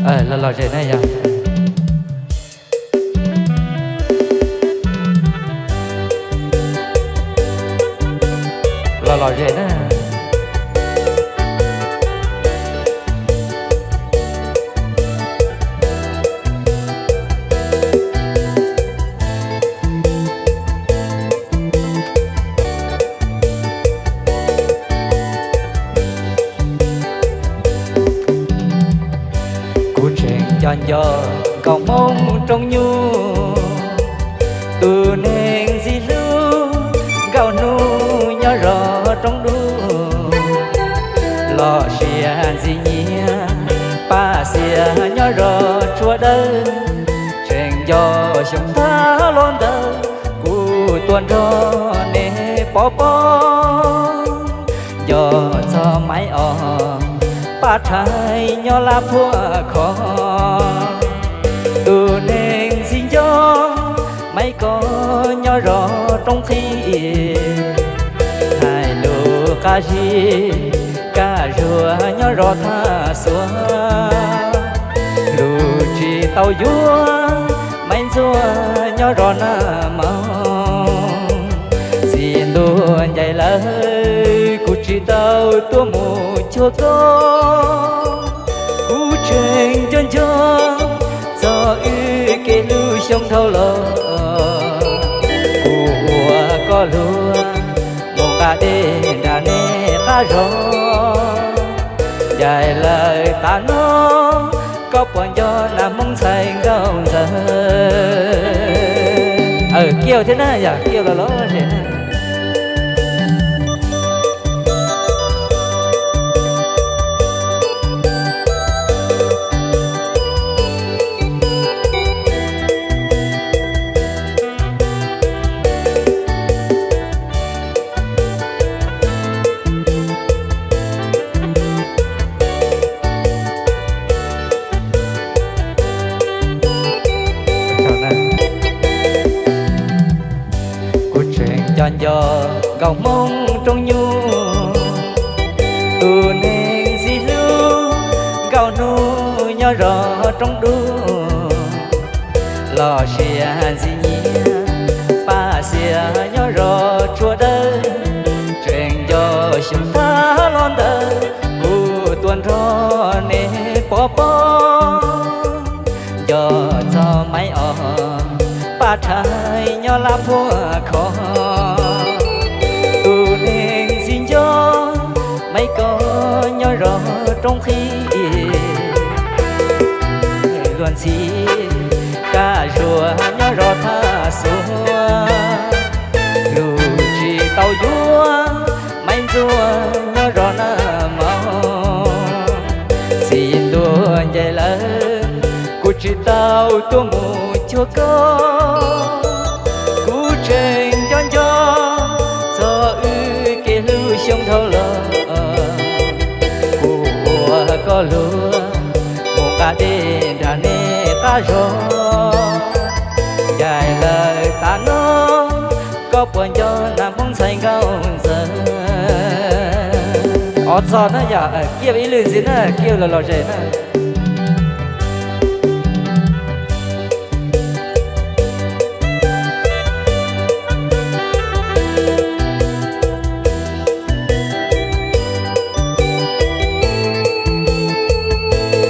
Los lom zem na yog. Los lom zem na. Kuv tseem nco nco nkauj hmoob rooj nyuj, tus neeg ntxim hlub nkauj hnub nyob zos roob dub, los sia ntxim nyiam paj xiam nyob zos tsua dawb, tseem nco xyoo tag los ntawd kuv tuaj nrog nej pov pob. Nco txog Maiv Os paj rhais nyob Laj Phuam Khov, tus neeg ntxim nco Maiv Kos nyob zos Roob Qhib, hais lus qab zib Kaj Zuag nyob zos Thaj Xuav, lus tsis tau yuav Maiv Ntxuag nyob zos Naj Moos. Txiv ntuj ncaim lawm kuv tsis tau tuaj mus cuag koj, kuv tseem nco nco txog wb kev hlub xyoo dhau los. Kuv ua koj luag mus nqa dej nram nej qab zos, ncaim lawm tas no koj puas nco Naj Hmoob ntxhais nkauj ntxawg? Kiaj thiab na yog, kiaj los lom zem na. Kuv tseem nco nco nkauj hmoob rooj nyuj, tus neeg ntxim hlub nkauj hnub nyob zos roob dub, los sia ntxim nyiam paj xiam nyob zos tsua dawb, tseem nco xyoo tag los ntawd kuv tuaj nrog nej pov pob. Nco txog Maiv Os paj rhais nyob Laj Phuam Khov, tus neeg ntxim nco Maiv Kos nyob zos Roob Qhib, luag ntxhi Kaj Zuag nyob zos Thaj Xuav, lus tsis tau yuav Maiv Ntxuag nyob zos Naj Moos. Txiv ntuj ncaim lawm kuv tsis tau tuaj mus cuag koj, kuv tseem nco nco txog wb kev hlub xyoo dhau los. Kuv ua koj luag mus nqa dej nram nej qab zos, ncaim lawm tas no koj puas nco Naj Hmoob ntxhais nkauj ntxawg? Ov txog na yog, kiaj ib lwm ntxiv na, kiaj los lom zem na.